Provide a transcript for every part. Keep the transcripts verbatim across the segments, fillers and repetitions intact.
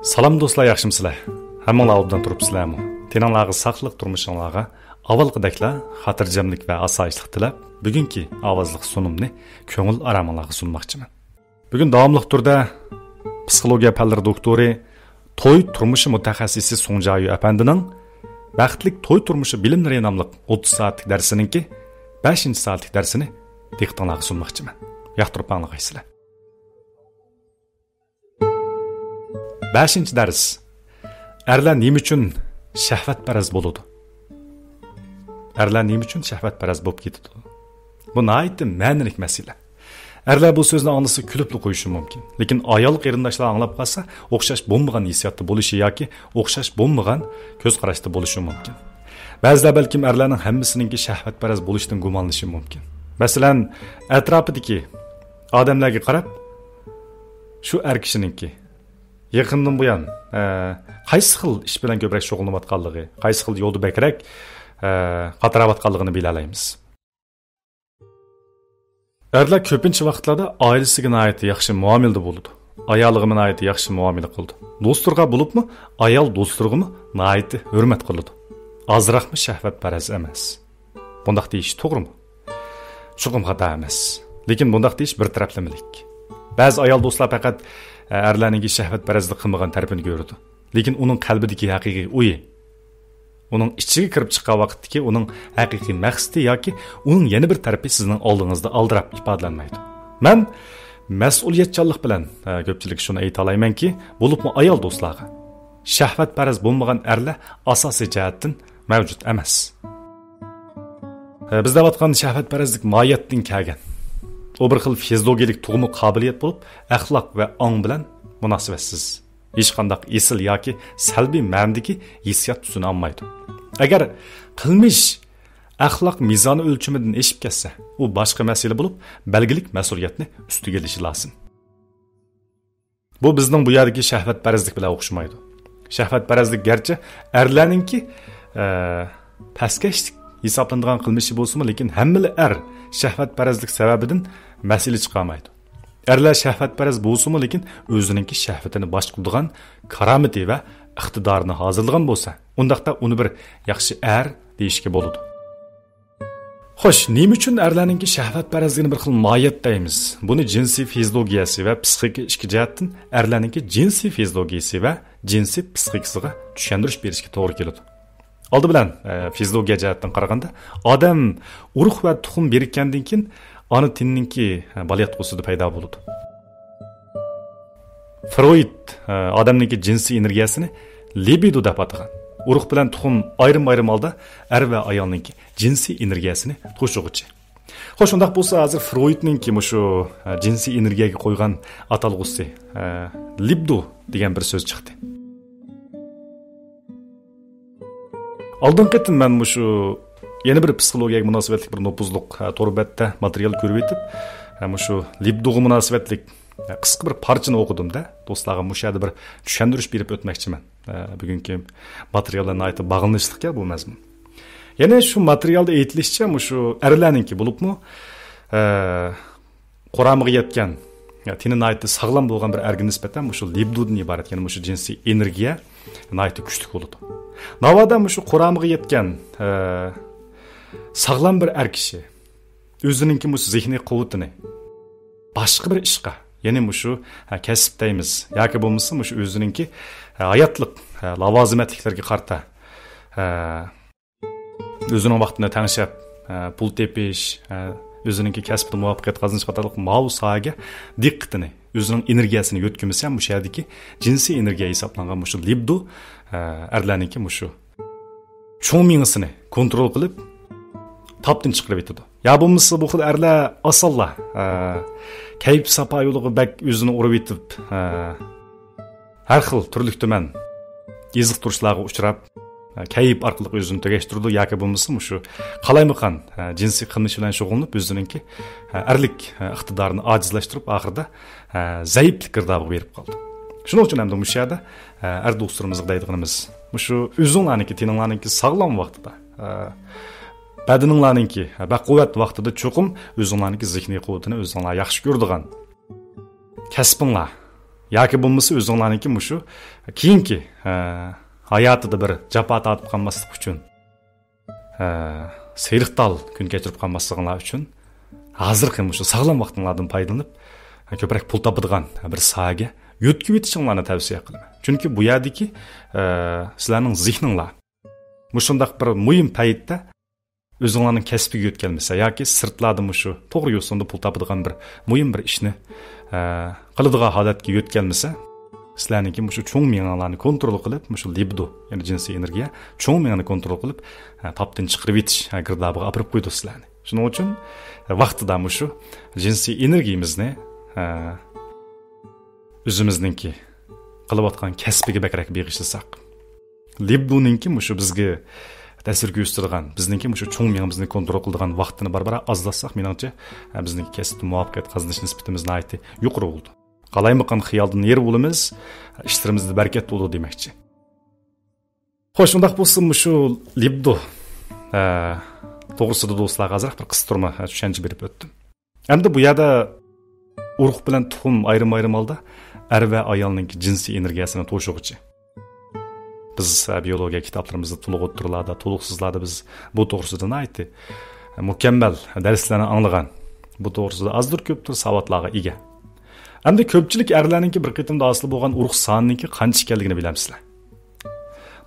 سالام دوستلار، ياخشىمۇسىلەر؟ ھەممىڭلار ئوبدان تۇرۇپسىلەرمۇ؟ تېنىڭلارغا ساقلىق، تۇرمۇشۇڭلارغا ئاۋۋالقىدەكلا خاتىرجەملىك ۋە ئاسايىشلىق تىلەپ، بۈگۈنكى ئاۋازلىق سۇنۇمنى كۆڭۈل ئارامىڭلارغا سۇنماقچىمەن. بۈگۈن داۋاملىق تۈردە پسىخولوگىيە پەنلىرى دوكتورى، توي تۇرمۇشى مۇتەخەسسىسى سۇڭ جايۈ ئەپەندىنىڭ بەختلىك توي تۇرمۇشى بىلىملىرى ناملىق ئوتتۇز سائەتلىك دەرسىنىڭكى بەشىنچى سائەتلىك دەرسىنى دىققىتىڭلارغا سۇنماقچىمەن. ياقتۇرۇپ ئاڭلىغايسىلەر. بەشىنچى دەرس. ئەرلەر نېمە ئۈچۈن شەھۋەتپەرەس بولىدۇ؟ ئەرلەر نېمە ئۈچۈن شەھۋەتپەرەس بولۇپ كېتىدۇ؟ بۇ ناھايىتى مەنىلىك مەسىلە. ئەرلەر بۇ سۆزنى ئاڭلىسا كۈلۈپلا قويۇشى مۇمكىن. لېكىن ئايال قېرىنداشلار ئاڭلاپ قالسا، ئوخشاش بولمىغان ھېسسىياتتا بولۇشى ياكى ئوخشاش بولمىغان كۆز قاراشتا بولۇشى مۇمكىن. بەزىلەر بەلكىم ئەرلەرنىڭ ھەممىسىنىڭكى شەھۋەتپەرەس بولۇشىدىن گۇمانلىشى مۇمكىن. مەسىلەن، ئەتراپىدىكى ئادەملەرگە قاراپ، شۇ ئەر كىشىنىڭكى يېقىندىن بۇيان، ئە، قايسى خىل ئىش بىلەن كۆپرەك شۇغۇللىنىۋاتقانلىقى، قايسى خىل يولدا بەكرەك، ئە، قاتراۋاتقانلىقىنى بىلەلەيمىز. ئەرلەر كۆپىنچە ۋاقىتلاردا ئائىلىسىگە ناھايىتى ياخشى مۇئامىلىدە بولىدۇ. ئايالىغىمۇ ناھايىتى ياخشى مۇئامىلە قىلىدۇ. دوستلىرىغا بولۇپمۇ ئايال دوستلىرىغىمۇ ناھايىتى ھۆرمەت قىلىدۇ. ئازراقمۇ شەھۋەتپەرەس ئەمەس. بۇنداق دېيىش توغرىمۇ؟ چوقۇم خاتا ئەمەس. لېكىن بۇنداق دېيىش بىر تەرەپلىمىلىك. بەزى ئايال دوستلار پەقەت، ئە، ئەرلەرنىڭكى شەھۋەتپەرەسلىك قىلمىغان تەرىپىنى كۆرىدۇ. لېكىن ئۇنىڭ قەلبىدىكى ھەقىقىي ئويى، ئۇنىڭ ئىچىگە كىرىپ چىققان ۋاقىتتىكى ئۇنىڭ ھەقىقىي مەقسىتى ياكى ئۇنىڭ يەنە بىر تەرىپى سىزنىڭ ئالدىڭىزدا ئالدىراپ ئىپادىلەنمەيدۇ. مەن مەسئۇلىيەتچانلىق بىلەن، ئە، كۆپچىلىككە شۇنى ئېيتالايمەنكى، بولۇپمۇ ئايال دوستلارغا، شەھۋەتپەرەس بولمىغان ئەرلەر ئاساسىي جەھەتتىن مەۋجۇت ئەمەس. ئە، بىز دەۋاتقان شەھۋەتپەرەسلىك ماھىيەتتىن كەلگەن. ئۇ بىر خىل فىزىولوگىيەلىك تۇغما قابىلىيەت بولۇپ، ئەخلاق ۋە ئاڭ بىلەن مۇناسىۋەتسىز. ھېچقانداق ئېسىل ياكى سەلبىي مەنىدىكى ھېسسىيات تۈسىنى ئالمايدۇ. ئەگەر قىلمىش ئەخلاق مىزانى ئۆلچىمىدىن ئېشىپ كەتسە، ئۇ باشقا مەسىلە بولۇپ، بەلگىلىك مەسئۇلىيەتنى ئۈستىگە ئېلىشى لازىم. بۇ بىزنىڭ بۇ يەردىكى شەھۋەتپەرەسلىك بىلەن ئوخشىمايدۇ. شەھۋەتپەرەسلىك گەرچە ئەرلەرنىڭكى، ئە، پەسكەشلىك ھېسابلىنىدىغان قىلمىشى بولسىمۇ، لېكىن ھەممىلا ئەر شەھۋەتپەرەسلىك سەۋەبىدىن مەسىلە چىقارمايدۇ. ئەرلەر شەھۋەتپەرەس بولسىمۇ، لېكىن ئۆزىنىڭكى شەھۋىتىنى باشقۇرىدىغان كارامىتى ۋە ئىقتىدارىنى ھازىرلىغان بولسا، ئۇنداقتا ئۇنى بىر ياخشى ئەر دېيىشكە بولىدۇ. خوش، نېمە ئۈچۈن ئەرلەرنىڭكى شەھۋەتپەرەسلىكىنى بىر خىل ماھىيەت دەيمىز؟ بۇنى جىنسىي فىزىولوگىيەسى ۋە پسىخىكا ئىككى جەھەتتىن ئەرلەرنىڭكى جىنسىي فىزىولوگىيەسى ۋە جىنسىي پسىخىكىسىغا چۈشەندۈرۈش بېرىشكە توغرا كېلىدۇ. ئالدى بىلەن، ئە، فىزىولوگىيە جەھەتتىن قارىغاندا، ئادەم ئۇرۇق ۋە تۇخۇم بىرىككەندىن كېيىن ئانا تېنىنىڭكى، ئە، بالىياتقۇسىدا پەيدا بولىدۇ. فرويد، ئە، ئادەمنىڭكى جىنسىي ئېنېرگىيەسىنى لىبىدو دەپ ئاتىغان. ئۇرۇق بىلەن تۇخۇم ئايرىم-ئايرىم ھالدا ئەر ۋە ئايالنىڭكى جىنسىي ئېنېرگىيەسىنى توشۇغۇچى. خوش، ئۇنداق بولسا، ھازىر فرويدنىڭكى مۇشۇ، ئە، جىنسىي ئېنېرگىيەگە قويغان ئاتالغۇسى، ئە، لىبدو دېگەن بىر سۆز چىقتى. ئالدىنقى قېتىم مەن مۇشۇ يەنە بىر پسىخولوگىيەگە مۇناسىۋەتلىك بىر نوپۇزلۇق، ئە، تور بەتتە ماتېرىيال كۆرۈۋېتىپ، ئە، مۇشۇ لىبدوغا مۇناسىۋەتلىك، ئە، قىسقا بىر پارچىنى ئوقۇدۇم-دە. دوستلارغا مۇشۇ يەردە بىر چۈشەندۈرۈش بېرىپ ئۆتمەكچىمەن. ئە، بۈگۈنكى ماتېرىياللار ناھايىتى باغلىنىشلىقكەن بۇ مەزمۇن. يەنە شۇ ماتېرىيالدا ئېيتىلىشىچە، مۇشۇ ئەرلەرنىڭكى بولۇپمۇ، ئە، قۇرامىغا يەتكەن، يا، تېنى ناھايىتى ساغلام بولغان بىر ئەرگە نىسبەتەن مۇشۇ لىبدودىن ئىبارەت، يەنى مۇشۇ جىنسىي ئېنېرگىيە ناھايىتى كۈچلۈك بولىدۇ. ناۋادا مۇشۇ قۇرامىغا يەتكەن، ئە، ساغلام بىر ئەر كىشى ئۆزىنىڭكى مۇشۇ زېھنىي قۇۋۋىتىنى باشقا بىر ئىشقا، يەنى مۇشۇ، ھە، كەسىپ دەيمىز ياكى بولمىسا مۇشۇ ئۆزىنىڭكى، ھە، ھاياتلىق، ھە، لاۋازىمەتلىكلىرىگە قارىتا، ھە، ئۆزىنىڭ ۋاقتىنى تەڭشەپ، ھە، پۇل تېپىش، ھە، ئۆزىنىڭكى كەسپىدە مۇۋەپپەقىيەت قازىنىش قاتارلىق ماۋۇ ساھەگە دىققىتىنى، ئۆزىنىڭ ئېنېرگىيەسىنى يۆتكىمىسە، مۇشۇ يەردىكى جىنسىي ئېنېرگىيە ھېسابلانغان مۇشۇ لىبدو، ھە، ئەرلەرنىڭكى مۇشۇ چوڭ مېڭىسىنى كونترول قىلىپ، تاپتىن چىقىرىۋېتىدۇ. يا بولمىسا بۇ خىل ئەرلەر ئاسانلا، ئە، كەيپ ساپا يولىغا بەك ئۆزىنى ئۇرۇۋېتىپ، ئە، ھەر خىل تۈرلۈك تۈمەن ئېزىقتۇرۇشلارغا ئۇچراپ، ئە، كەيپ ئارقىلىق ئۆزىنى تۈگەشتۈرىدۇ ياكى بولمىسا مۇشۇ قالايمىقان، ئە، جىنسىي قىلمىش بىلەن شۇغۇللىنىپ ئۆزىنىڭكى، ئە، ئەرلىك، ئە، ئىقتىدارىنى ئاجىزلاشتۇرۇپ ئاخىرىدا، ئە، زەئىپلىك گىردابىغا بېرىپ قالىدۇ. شۇنىڭ ئۈچۈن ئەمدى مۇشۇ يەردە ئە، ئەر دوستلىرىمىزغا دەيدىغىنىمىز، مۇشۇ ئۆزۈڭلارنىڭكى، تېنىڭلارنىڭكى ساغلام ۋاقتىدا، ئە، بەدىنىڭلارنىڭكى، ئە، بەقۇۋۋەت ۋاقتىدا چوقۇم ئۆزۈڭلارنىڭكى زېھنىي قۇۋۋىتىنى ئۆزۈڭلار ياخشى كۆرىدىغان كەسپىڭلار، ياكى بولمىسا ئۆزۈڭلارنىڭكى مۇشۇ كېيىنكى، ئە، ھاياتىدا بىر جاپا تارتىپ قالماسلىق ئۈچۈن، ئە، سېرىقتال كۈن كەچۈرۈپ قالماسلىقىڭلار ئۈچۈن ھازىرقى مۇشۇ ساغلام ۋاقتىڭلاردىن پايدىلىنىپ، ئە، كۆپرەك پۇل تاپىدىغان بىر ساھەگە يۆتكىۋېتىشىڭلارنى تەۋسىيە قىلىمەن. چۈنكى بۇ يەردىكى، ئە، سىلەرنىڭ زېھنىڭلار مۇشۇنداق بىر مۇھىم پەيتتە ئۆزۈڭلارنىڭ كەسپىگە يۆتكەلمىسە ياكى سىرتلاردا مۇشۇ توغرا يوسۇندا پۇل تاپىدىغان بىر مۇھىم بىر ئىشنى، ئە، قىلىدىغان ھالەتكە يۆتكەلمىسە، سىلەرنىڭكى مۇشۇ چوڭ مېڭەڭلارنى كونترول قىلىپ، مۇشۇ لىبدو، يەنى جىنسىي ئېنېرگىيە، چوڭ مېڭىنى كونترول قىلىپ، ئە، تاپتىن چىقىرىۋېتىش، ئە، گىردابىغا ئاپىرىپ قويىدۇ سىلەرنى. شۇنىڭ ئۈچۈن ۋاقتىدا مۇشۇ جىنسىي ئېنېرگىيىمىزنى، ئە، ئۆزىمىزنىڭكى قىلىۋاتقان كەسپىگە بەكرەك بېغىشلىساق. لىبدونىڭكى مۇشۇ بىزگە تەسىر كۆرسىتىدىغان، بىزنىڭكى مۇشۇ چوڭ مېڭىمىزنى كونترول قىلىدىغان ۋاقتىنى بارا-بارا ئازلاتساق، مېنىڭچە، بىزنىڭكى كەسىپتە مۇۋەپپەقىيەت قازىنىش نىسبىتىمىز ناھايىتى يۇقىرى بولىدۇ. قالايمىقان خىيالدىن يېرى بولىمىز، ئىشلىرىمىزدا بەرىكەت بولىدۇ دېمەكچى. خوش، ئۇنداق بولسا مۇشۇ لىبدو، ئە، توغرىسىدا دوستلارغا ئازراق بىر قىستۇرما، ئە، چۈشەنچە بېرىپ ئۆتتۈم. ئەمدى بۇ يەردە ئۇرۇق بىلەن تۇخۇم ئايرىم-ئايرىم ھالدا ئەر ۋە ئايالنىڭكى جىنسىي ئېنېرگىيەسىنى توشۇغۇچى. بىز، ئە، بىيولوگىيە كىتابلىرىمىزدا تولۇق ئوتتۇرىلاردا، تولۇقسىزلاردا بىز بۇ توغرىسىدا ناھايىتى مۇكەممەل دەرسلەرنى ئاڭلىغان. بۇ توغرىسىدا ئازدۇر كۆپتۇر ساۋاتلارغا ئىگە. ئەمدى كۆپچىلىك ئەرلەرنىڭكى بىر قېتىمدا ھاسىل بولغان ئۇرۇق سانىنىڭكى قانچە ئىكەنلىكىنى بىلەمسىلەر؟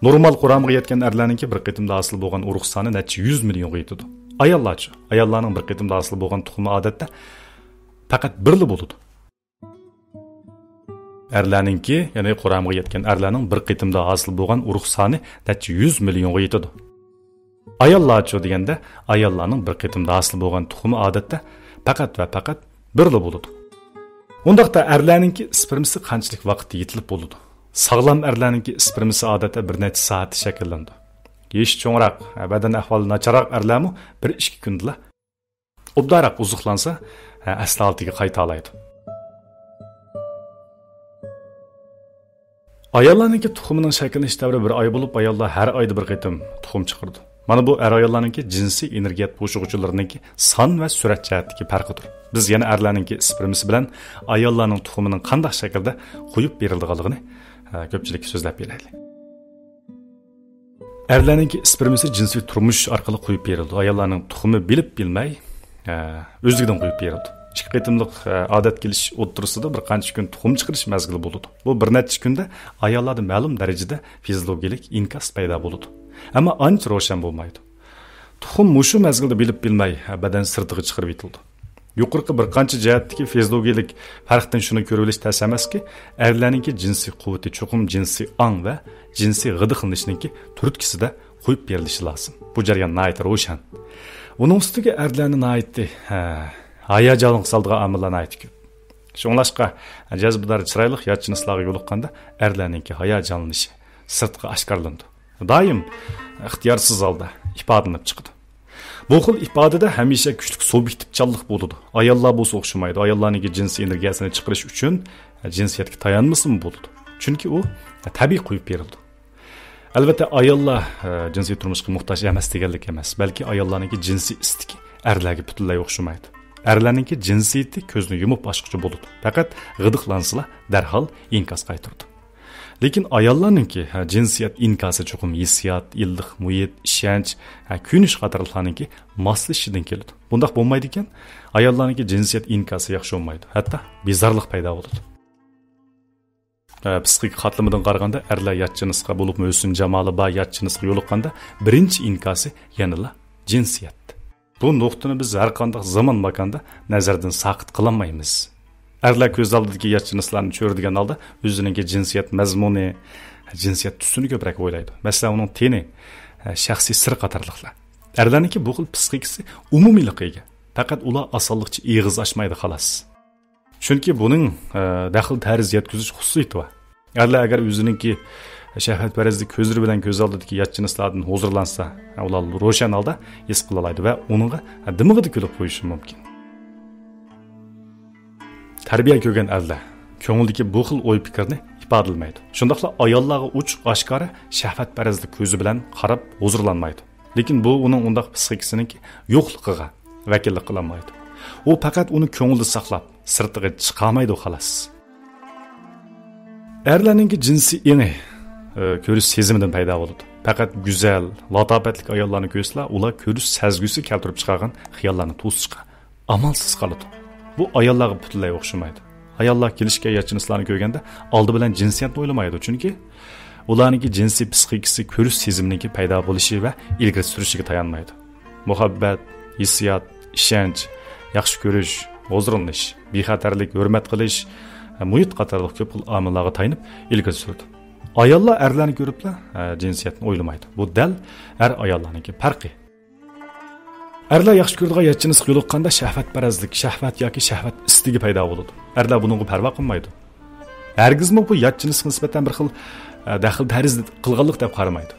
نورمال قۇرامىغا يەتكەن ئەرلەرنىڭكى بىر قېتىمدا ھاسىل بولغان ئۇرۇق سانى نەچچە يۈز مىليونغا يېتىدۇ. ئاياللارچۇ؟ ئاياللارنىڭ بىر قېتىمدا ھاسىل بولغان تۇخۇمى ئادەتتە پەقەت بىرلا بولىدۇ. ئەرلەرنىڭكى، يەنى قۇرامىغا يەتكەن ئەرلەرنىڭ بىر قېتىمدا ھاسىل بولغان ئۇرۇق سانى نەچچە يۈز مىليونغا يېتىدۇ. ئاياللارچۇ دېگەندە، ئاياللارنىڭ بىر قېتىمدا ھاسىل بولغان تۇخۇمى ئادەتتە پەقەت ۋە پەقەت بىرلا بولىدۇ. ئۇنداقتا ئەرلەرنىڭكى ئىسپېرمىسى قانچىلىك ۋاقىتتا يېتىلىپ بولىدۇ؟ ساغلام ئەرلەرنىڭكى ئىسپېرمىسى ئادەتتە بىر نەچچە سائەتتە شەكىللىنىدۇ. يېشى چوڭراق، بەدەن ئەھۋالى ناچارراق ئەرلەرمۇ بىر ئىككى كۈندىلا ئوبدانراق ئوزۇقلانسا، ئەسلى ھالىتىگە قايتالايدۇ. ئاياللارنىڭكى تۇخۇمىنىڭ شەكىللىنىش دەۋرى بىر ئاي بولۇپ، ئاياللار ھەر ئايدا بىر قېتىم تۇخۇم چىقىرىدۇ. مانا بۇ ئەر-ئاياللارنىڭكى جىنسىي ئېنېرگىيە توشۇغۇچىلىرىنىڭكى سان ۋە سۈرئەت جەھەتتىكى پەرقىدۇر. بىز يەنە ئەرلەرنىڭكى ئىسپېرمىسى بىلەن ئاياللارنىڭ تۇخۇمىنىڭ قانداق شەكىلدە قويۇپ بېرىلىدىغانلىقىنى، ئە، كۆپچىلىككە سۆزلەپ بېرەيلى. ئەرلەرنىڭكى ئىسپېرمىسى جىنسىي تۇرمۇش ئارقىلىق قويۇپ بېرىلىدۇ. ئاياللارنىڭ تۇخۇمى بىلىپ بىلمەي، ئە، ئۆزلۈكىدىن قويۇپ بېرىلىدۇ. ئىككى قېتىملىق، ئە، ئادەت كېلىش ئوتتۇرىسىدا بىر قانچە كۈن تۇخۇم چىقىرىش مەزگىلى بولىدۇ. بۇ بىر نەچچە كۈندە ئاياللاردا مەلۇم دەرىجىدە فىزىولوگىيەلىك ئىنكاس پەيدا بولىدۇ. ئەمما ئانچە روشەن بولمايدۇ. تۇخۇم مۇشۇ مەزگىلدە بىلىپ بىلمەي، ئە، بەدەن سىرتىغا چىقىرىۋېتىلىدۇ. يۇقىرىقى بىر قانچە جەھەتتىكى فىزىولوگىيەلىك پەرقتىن شۇنى كۆرۈۋېلىش تەس ئەمەسكى، ئەرلەرنىڭكى جىنسىي قۇۋۋىتى چوقۇم جىنسىي ئاڭ ۋە جىنسىي غىدىقلىنىشنىڭكى تۈرتكىسىدە قويۇپ بېرىلىشى لازىم. بۇ جەريان ناھايىتى روشەن. ئۇنىڭ ئۈستىگە ئەرلەرنى ناھايىتى، ھە، ھاياجانغا سالىدىغان ئامىللار ناھايىتى كۆپ. شۇڭلاشقا، جەزبىدار چىرايلىق يات جىنسلارغا يولۇققاندا ئەرلەرنىڭكى ھاياجانلىنىشى سىرتقا ئاشكارىلىنىدۇ. دائىم ئىختىيارسىز ھالدا ئىپادىلىنىپ چىقىدۇ. بۇ خىل ئىپادىدە ھەمىشە كۈچلۈك سۇبيېكتىپچانلىق بولىدۇ. ئاياللار بولسا ئوخشىمايدۇ. ئاياللارنىڭكى جىنسىي ئېنېرگىيەسىنى چىقىرىش ئۈچۈن جىنسىيەتكە تايانمىسىمۇ بولىدۇ. چۈنكى ئۇ تەبىئىي قويۇپ بېرىلىدۇ. ئەلۋەتتە، ئاياللار، ئە، جىنسىي تۇرمۇشقا موھتاج ئەمەس دېگەنلىك ئەمەس، بەلكى ئاياللارنىڭكى جىنسىي ئىستىكى ئەرلەرگە پۈتۈنلەي ئوخشىمايدۇ. ئەرلەرنىڭكى جىنسىيىتى كۆزنى يۇمۇپ ئاچقۇچە بولىدۇ. پەقەت غىدىقلانسىلا دەرھال ئىنكاس قايتۇرىدۇ. لېكىن ئاياللارنىڭكى، ھە، جىنسىيەت ئىنكاسى چوقۇم ھېسسىيات، ئىللىق مۇھىت، ئىشەنچ، ھە، كۆيۈنۈش قاتارلىقلارنىڭكى ماسلىشىشىدىن كېلىدۇ. بۇنداق بولمايدىكەن، ئاياللارنىڭكى جىنسىيەت ئىنكاسى ياخشى بولمايدۇ، ھەتتا بىزارلىق پەيدا بولىدۇ. ئە، پسىخىكا قاتلىمىدىن قارىغاندا، ئەرلەر يات جىنسقا، بولۇپمۇ ھۆسن-جامالى بار يات جىنسقا يولۇققاندا، بىرىنچى ئىنكاسى يەنىلا جىنسىيەت. بۇ نۇقتىنى بىز ھەر قانداق زامان ماكاندا نەزەردىن ساقىت قىلالمايمىز. ئەرلەر كۆز ئالدىدىكى يات جىنسلارنى چۆرىدىگەن ھالدا ئۆزىنىڭكى جىنسىيەت مەزمۇنى، جىنسىيەت تۈسىنى كۆپرەك ئويلايدۇ. مەسىلەن، ئۇنىڭ تېنى، شەخسىي سىرى قاتارلىقلار. ئەرلەرنىڭكى بۇ خىل پسىخىكىسى ئومۇمىيلىققا ئىگە. پەقەت ئۇلار ئاسانلىقچە ئېغىز ئاچمايدۇ، خالاس. چۈنكى بۇنىڭ، ئە، دەخلى تەرۇز يەتكۈزۈش خۇسۇسىيىتى بار. ئەرلەر ئەگەر ئۆزىنىڭكى شەھۋەتپەرەسلىك كۆزلىرى بىلەن كۆز ئالدىدىكى يات جىنسلاردىن ھۇزۇرلانسا، ئۇلار روشەن ھالدا ھېس قىلالايدۇ ۋە ئۇنىڭغا دىمىقىدا كۈلۈپ قويۇشى مۇمكىن. تەربىيە كۆرگەن ئەرلەر كۆڭلىدىكى بۇ خىل ئوي پىكىرنى ئىپادىلىمەيدۇ. شۇنداقلا ئاياللارغا ئوچۇق ئاشكارا شەھۋەتپەرەسلىك كۆزى بىلەن قاراپ ھۇزۇرلانمايدۇ. لېكىن بۇ ئۇنىڭ ئۇنداق پسىخىكىسىنىڭكى يوقلۇقىغا ۋەكىللىك قىلالمايدۇ. ئۇ پەقەت ئۇنى كۆڭلىدە ساقلاپ، سىرتىغا چىقارمايدۇ، خالاس. ئەرلەرنىڭكى جىنسىي ئېڭى، ئە، كۆرۈش سېزىمىدىن پەيدا بولىدۇ. پەقەت گۈزەل، لاتاپەتلىك ئاياللارنى كۆرسىلا، ئۇلار كۆرۈش سەزگۈسى كەلتۈرۈپ چىقارغان خىياللارنى توسۇشقا ئامالسىز قالىدۇ. بۇ ئاياللارغا پۈتۈنلەي ئوخشىمايدۇ. ئاياللار كېلىشكە ياتچىنىسلارنى كۆرگەندە ئالدى بىلەن جىنسىيەتنى ئويلىمايدۇ، چۈنكى ئۇلارنىڭكى جىنسىي پسىخىكىسى كۆرۈش سېزىمىنىڭكى پەيدا بولۇشى ۋە ئىلگىرى سۈرۈشىگە تايانمايدۇ. مۇھەببەت، ھېسسىيات، ئىشەنچ، ياخشى كۆرۈش، ھۇزۇرلىنىش، بىخەتەرلىك، ھۆرمەت قىلىش، مۇھىت قاتارلىق كۆپ خىل ئامىللارغا تايىنىپ ئىلگىرى سۈرىدۇ. ئاياللار ئەرلەرنى كۆرۈپلا، ئە، جىنسىيەتنى ئويلىمايدۇ. بۇ دەل ئەر ئاياللارنىڭكى پەرقى. ئەرلەر ياخشى كۆرىدىغان ياتچىنىسقا يولۇققاندا شەھۋەتپەرەسلىك، شەھۋەت ياكى شەھۋەت ئىستىكى پەيدا بولىدۇ. ئەرلەر بۇنىڭغا پەرۋا قىلمايدۇ. ھەرگىزمۇ بۇ ياتچىنىسقا نىسبەتەن بىر خىل، ئە، دەخلى تەرۇز قىلغانلىق دەپ قارىمايدۇ.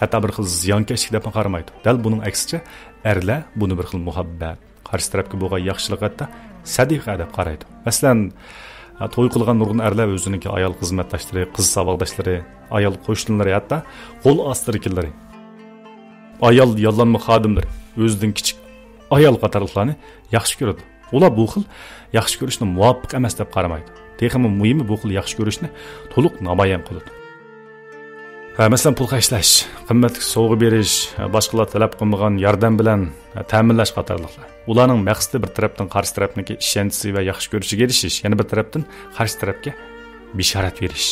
ھەتتا بىر خىل زىيانكەشلىك دەپمۇ قارىمايدۇ. دەل بۇنىڭ ئەكسىچە، ئەرلەر بۇنى بىر خىل مۇھەببەت، قارشى تەرەپكە بولغان ياخشىلىق، ھەتتا سەدىقە دەپ قارايدۇ. مەسىلەن، توي قىلغان نۇرغۇن ئەرلەر ئۆزىنىڭكى ئايال خىزمەتداشلىرى، قىز ساۋاقداشلىرى، ئايال قوشنىلىرى، ھەتتا قول ئاستىدىكىلىرى، ئايال ياللانما خادىملىرى، ئۆزىدىن كىچىك ئايال قاتارلىقلارنى ياخشى كۆرىدۇ. ئۇلار بۇ خىل ياخشى كۆرۈشنى مۇۋاپىق ئەمەس دەپ قارىمايدۇ. تېخىمۇ مۇھىمى، بۇ خىل ياخشى كۆرۈشنى تولۇق نامايان قىلىدۇ. ھە، مەسىلەن، پۇل خەجلەش، قىممەتلىك سوۋغا بېرىش، باشقىلار تەلەپ قىلمىغان ياردەم بىلەن تەمىنلەش قاتارلىقلار. ئۇلارنىڭ مەقسىتى بىر تەرەپتىن قارشى تەرەپنىڭكى ئىشەنچىسى ۋە ياخشى كۆرۈشىگە ئېرىشىش، يەنە بىر تەرەپتىن قارشى تەرەپكە بېشارەت بېرىش.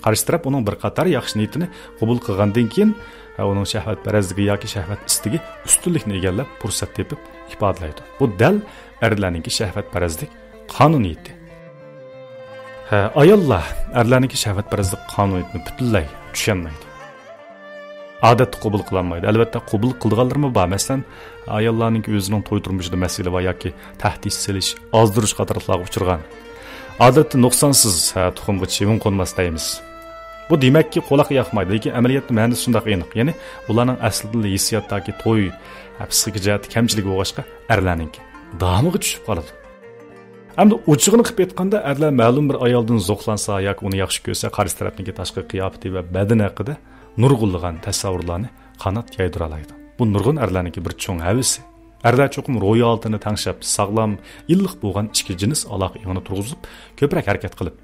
قارشى تەرەپ ئۇنىڭ بىر قاتار ياخشى نىيىتىنى قوبۇل قىلغاندىن كېيىن، ئۇنىڭ شەھۋەتپەرەسلىكى ياكى شەھۋەت ئىستىكى ئۈستۈنلۈكنى ئىگىلەپ، پۇرسەت تېپىپ ئىپادىلەيدۇ. بۇ دەل ئەرلەرنىڭكى شەھۋەتپەرەسلىك قانۇنىيىتى. ھە، ئاياللار ئەرلەرنىڭكى شەھۋەتپەرەسلىك قانۇنىيىتىنى پۈتۈنلەي چۈشەنمەيدۇ. ئادەتتە قوبۇل قىلالمايدۇ. ئەلۋەتتە، قوبۇل قىلىدىغانلىرىمۇ بار. مەسىلەن، ئاياللارنىڭكى ئۆزىنىڭ توي تۇرمۇشىدا مەسىلە بار ياكى تەھدىت سېلىش، ئازدۇرۇش قاتارلىقلارغا ئۇچرىغان. ئادەتتە نۇقسانسىز، ھە، تۇخۇمغا چىۋىن قونماس دەيمىز. بۇ دېمەككى قۇلاققا ياقمايدۇ، لېكىن ئەمەلىيەتتە مەنىسى شۇنداق ئېنىق. يەنى ئۇلارنىڭ ئەسلىدىلا ھېسسىياتتىكى توي، ھە، پسىخىكا جەھەتتە كەمچىلىكى بولغاچقا، ئەرلەرنىڭكى دامىغا چۈشۈپ قالىدۇ. ئەمدى ئوچۇقىنى قىلىپ ئېيتقاندا، ئەرلەر مەلۇم بىر ئايالدىن زوقلانسا ياكى ئۇنى ياخشى كۆرسە، قارشى تەرەپنىڭكى تاشقى قىياپىتى ۋە بەدىنى ھەققىدە نۇرغۇنلىغان تەسەۋۋۇرلارنى قانات يايدۇرالايدۇ. بۇ نۇرغۇن ئەرلەرنىڭكى بىر چوڭ ھەۋىسى. ئەرلەر چوقۇم روھىي ھالىتىنى تەڭشەپ، ساغلام، ئىللىق بولغان ئىككى جىنس ئالاقە ئېڭىنى تۇرغۇزۇپ، كۆپرەك ھەرىكەت قىلىپ،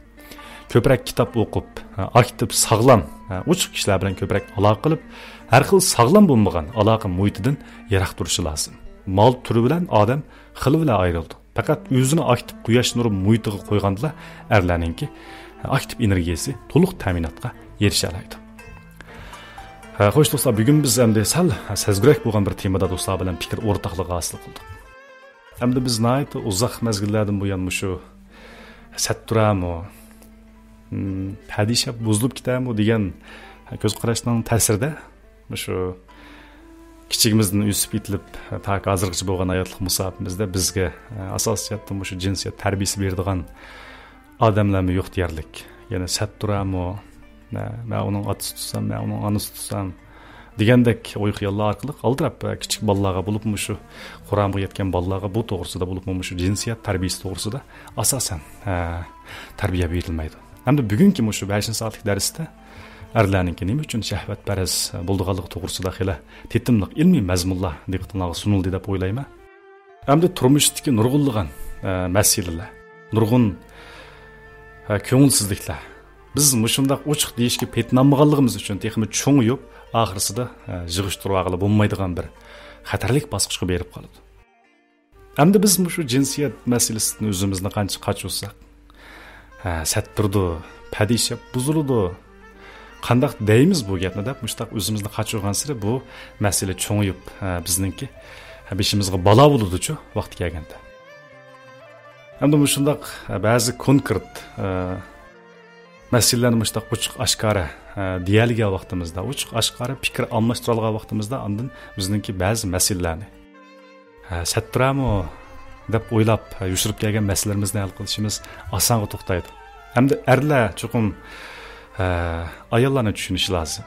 كۆپرەك كىتاب ئوقۇپ، ئاكتىپ، ساغلام، ئوچۇق كىشىلەر بىلەن كۆپرەك ئالاقە قىلىپ، ھەر خىل ساغلام بولمىغان ئالاقە مۇھىتىدىن يىراق تۇرۇشى لازىم. مال تۈرى بىلەن ئادەم خىلى بىلەن ئايرىلىدۇ. پەقەت ئۆزىنى ئاكتىپ قۇياش نۇرى مۇھىتىغا قويغاندىلا ئەرلەرنىڭكى ئاكتىپ ئېنېرگىيەسى تولۇق تەمىناتقا ئېرىشەلەيدۇ. ھە، خوش دوستلار، بۈگۈن بىز ئەمدى سەل سەزگۈرەك بولغان بىر تېمىدا دوستلار بىلەن پىكىر ئورتاقلىقى ھاسىل قىلدۇق. ئەمدى بىز ناھايىتى ئۇزاق مەزگىللەردىن بۇيان مۇشۇ سەتتۇرامۇ، م، پەدىشاپ بۇزۇلۇپ كېتەمۇ دېگەن كۆز قاراشنىڭ تەسىرىدە، مۇشۇ كىچىكىمىزدىن ئۆسۈپ يېتىلىپ، تاكى ھازىرغىچە بولغان ھاياتلىق مۇساپىمىزدە بىزگە، ئاساسىي جەھەتتە مۇشۇ جىنسىيەت تەربىيىسى بېرىدىغان ئادەملەرمۇ يوق دېيەرلىك. يەنى سەتتۇرامۇ، مە-، مەن ئۇنىڭ ئاتىسى تۇتسام، مەن ئۇنىڭ ئانىسى تۇتسام دېگەندەك ئوي-خىياللار ئارقىلىق ئالدىراپ، كىچىك بالىلارغا، بولۇپمۇ مۇشۇ قۇرامىغا يەتكەن بالىلارغا بۇ توغرىسىدا، بولۇپمۇ مۇشۇ جىنسىيەت تەربىيىسى توغرىسىدا ئاساسەن، ھە، تەربىيە بېرىلمەيدۇ. ھەمدە بۈگۈنكى مۇشۇ بەشىنچى سائەتلىك دەرستە ئەرلەرنىڭكى نېمە ئۈچۈن شەھۋەتپەرەس بولىدىغانلىقى توغرىسىدا خېلى تېتىملىق ئىلمىي مەزمۇنلار دىققىتىڭلارغا سۇنۇلدى دەپ ئويلايمەن. ئەمدى تۇرمۇشتىكى نۇرغۇنلىغان، ئە، مەسىلىلەر، نۇرغۇن، ئە، كۆڭۈلسىزلىكلەر، بىز مۇشۇنداق ئوچۇق دېيىشكە پېتىنالمىغانلىقىمىز ئۈچۈن تېخىمۇ چوڭىيىپ، ئاخىرسىدا، ئە، يىغىشتۇرۇۋالغىلى بولمايدىغان بىر خەتەرلىك باسقۇچقا بېرىپ قالىدۇ. ئەمدى بىز مۇشۇ جىنسىيەت مەسىلىسىدىن ئۆزىمىزنى قانچە قاچۇرساق، ھە، سەتتۇرىدۇ، پەدىشاپ بۇزۇلىدۇ، قانداق دەيمىز بۇ گەپنى دەپ، مۇشۇنداق ئۆزىمىزنى قاچۇرغانسېرى بۇ مەسىلە چوڭىيىپ، ھە، بىزنىڭكى، ھە، بېشىمىزغا بالا بولىدۇچۇ ۋاقتى كەلگەندە. ئەمدى مۇشۇنداق، ھە، بەزى كونكرېت، ھە، مەسىلىلەرنى مۇشۇنداق ئوچۇق ئاشكارا، ھە، دېيەلىگەن ۋاقتىمىزدا، ئوچۇق ئاشكارا پىكىر ئالماشتۇرالىغان ۋاقتىمىزدا، ئاندىن بىزنىڭكى بەزى مەسىلىلەرنى، ھە، سەتتۇرامۇ دەپ ئويلاپ، ھە، يوشۇرۇپ كەلگەن مەسىلىلىرىمىزنى ھەل قىلىشىمىز ئاسانغا توختايدۇ. ئەمدى ئەرلەر چوقۇم، ھە، ئاياللارنى چۈشىنىشى لازىم.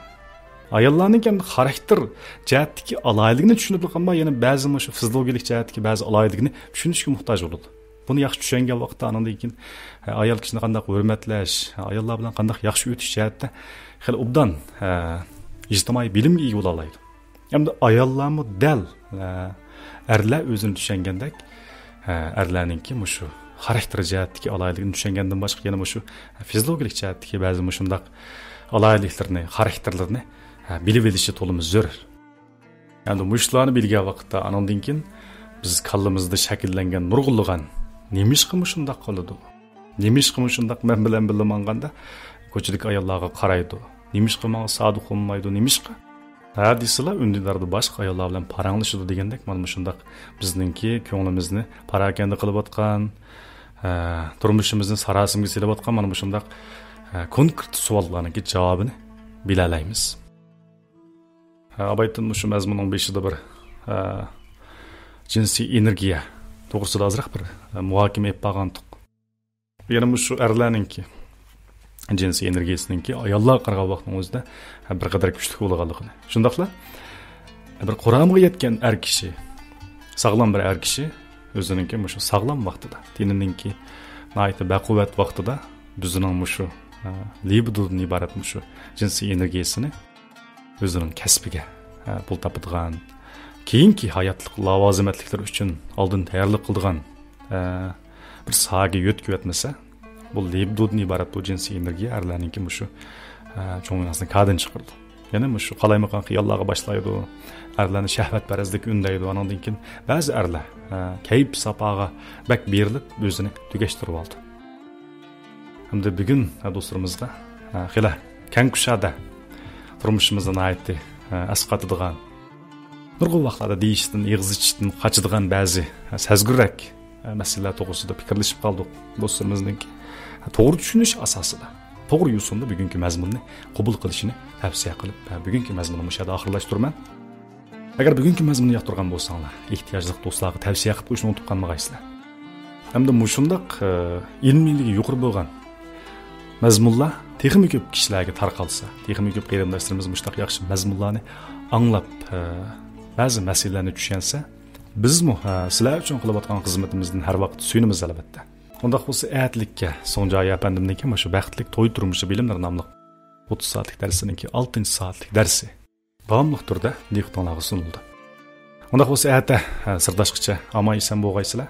ئاياللارنىڭكى ئەمدى خاراكتېر جەھەتتىكى ئالاھىدىلىكىنى چۈشىنىپلا قالماي، يەنە بەزى مۇشۇ فىزىولوگىيىلىك جەھەتتىكى بەزى ئالاھىدىلىكىنى چۈشىنىشكە موھتاج بولىدۇ. بۇنى ياخشى چۈشەنگەن ۋاقىتتا، ئانىڭدىن كېيىن، ھە، ئايال كىشىنى قانداق ھۆرمەتلەش، ھە، ئاياللار بىلەن قانداق ياخشى ئۆتۈش جەھەتتە خېلى ئوبدان، ھە، ئىجتىمائىي بىلىمگە ئىگە بولالايدۇ. ئەمدى ئاياللارمۇ دەل، ئە، ئەرلەر ئۆزىنى چۈشەنگەندەك، ئە، ئەرلەرنىڭكى مۇشۇ خاراكتېر جەھەتتىكى ئالاھىدىلىكىنى چۈشەنگەندىن باشقا، يەنە مۇشۇ فىزىولوگىيەلىك جەھەتتىكى بەزى مۇشۇنداق ئالاھىدىلىكلىرىنى، خاراكتېرلىرىنى، ھە، بىلىۋېلىشى تولىمۇ زۆرۈر. ئەمدى مۇشۇلارنى بىلگەن ۋاقىتتا، ئانىڭدىن كېيىن بىز كاللىمىزدا شەكىللەنگەن نۇرغۇنلىغان، نېمىشقا مۇشۇنداق قىلىدۇ؟ نېمىشقا مۇشۇنداق مەن بىلەن بىللە ماڭغاندا كوچىدىكى ئاياللارغا قارايدۇ؟ نېمىشقا ماڭا سادىق بولمايدۇ؟ نېمىشقا؟ ھە دېسىلا، ئۈندىداردا باشقا ئاياللار بىلەن پاراڭلىشىدۇ دېگەندەك، مانا مۇشۇنداق بىزنىڭكى كۆڭلىمىزنى پاراكەندە قىلىۋاتقان، ھە، تۇرمۇشىمىزنى ساراسىمىگە سېلىۋاتقان مانا مۇشۇنداق، ھە، كونكرېت سوئاللارنىڭكى جاۋابىنى بىلەلەيمىز. ھە، ئابايتىن مۇشۇ مەزمۇننىڭ بېشىدا بىر، ھە، جىنسىي ئېنېرگىيە توغرىسىدا ئازراق بىر، ھە، مۇھاكىمە ئېلىپ بارغانتۇق. يەنە مۇشۇ ئەرلەرنىڭكى جىنسىي ئېنېرگىيىسىنىڭكى ئاياللارغا قارىغان ۋاقىتنىڭ ئۆزىدە بىر قەدەر كۈچلۈك بولغانلىقىنى. شۇنداقلا بىر قۇرامىغا يەتكەن ئەر كىشى، ساغلام بىر ئەر كىشى ئۆزىنىڭكى مۇشۇ ساغلام ۋاقتىدا، تېنىنىڭكى ناھايىتى بەقۇۋۋەت ۋاقتىدا ئۆزىنىڭ مۇشۇ، ئە، لىبىدودىن ئىبارەت مۇشۇ جىنسىي ئېنېرگىيىسىنى ئۆزىنىڭ كەسپىگە، ئە، پۇل تاپىدىغان، كېيىنكى ھاياتلىق لاۋازىمەتلىكلىرى ئۈچۈن ئالدىن تەييارلىق قىلىدىغان، ئە، بىر ساھەگە يۆتكىۋەتمىسە، بۇ لىبىدودىن ئىبارەت بۇ جىنسىي ئېنېرگىيە ئەرلەرنىڭكى مۇشۇ، ئە، چوڭ مېڭىسىنى كادىن چىقىرىدۇ. يەنە مۇشۇ قالايمىقان خىياللارغا باشلايدۇ. ئەرلەرنى شەھۋەتپەرەسلىككە ئۈندەيدۇ. ئانىڭدىن كېيىن بەزى ئەرلەر، ئە، كەيپ ساپاغا بەك بېرىلىپ، ئۆزىنى تۈگەشتۈرۈۋالىدۇ. ھەمدە بۈگۈن، ئە، دوستلىرىمىزغا، ئە، خېلى كەڭ كۇشادە، تۇرمۇشىمىزنى ناھايىتى، ئە، ئەسقاتىدىغان، نۇرغۇن ۋاقىتلاردا دېيىشتىن، ئېغىز ئېچىشتىن قاچىدىغان بەزى، ئە، سەزگۈررەك، ئە، مەسىلىلەر توغرىسىدا پىكىرلىشىپ قالدۇق. دوستلىرىمىزنىڭكى، ئە، توغرا چۈشىنىش ئاساسىدا، توغرا يوسۇندا بۈگۈنكى مەزمۇننى قوبۇل قىلىشىنى تەۋسىيە قىلىپ، ئە، بۈگۈنكى مەزمۇننى مۇشۇ يەردە ئاخىرلاشتۇرىمەن. ئەگەر بۈگۈنكى مەزمۇننى ياقتۇرغان بولساڭلار، ئېھتىياجلىق دوستلارغا تەۋسىيە قىلىپ قويۇشنى ئۇنتۇپ قالمىغايسىلەر. ھەمدە مۇشۇنداق، ئە، ئىلمىيلىكى يۇقىرى بولغان مەزمۇنلار تېخىمۇ كۆپ كىشىلەرگە تارقالسا، تېخىمۇ كۆپ قېرىنداشلىرىمىز مۇشۇنداق ياخشى مەزمۇنلارنى ئاڭلاپ، ئە، بەزى مەسىلىلەرنى چۈشەنسە، بىزمۇ، ئە، سىلەر ئۈچۈن قىلىۋاتقان خىزمىتىمىزدىن ھەر ۋاقىت سۆيۈنىمىز، ئەلۋەتتە. ئۇنداق بولسا، ئەتىلىككە سوڭجايى ئەپەندىمنىڭكى مۇشۇ بەختلىك توي تۇرمۇشى بىلىملىرى ناملىق ئوتتۇز سائەتلىك دەرسىنىڭكى ئالتىنچى سائەتلىك دەرسى داۋاملىق تۈردە دىققىتىڭلارغا سۇنۇلدى. ئۇنداق بولسا، ئەتە، ھە، سىرداشقىچە ئامان-ئېسەن بولغايسىلەر.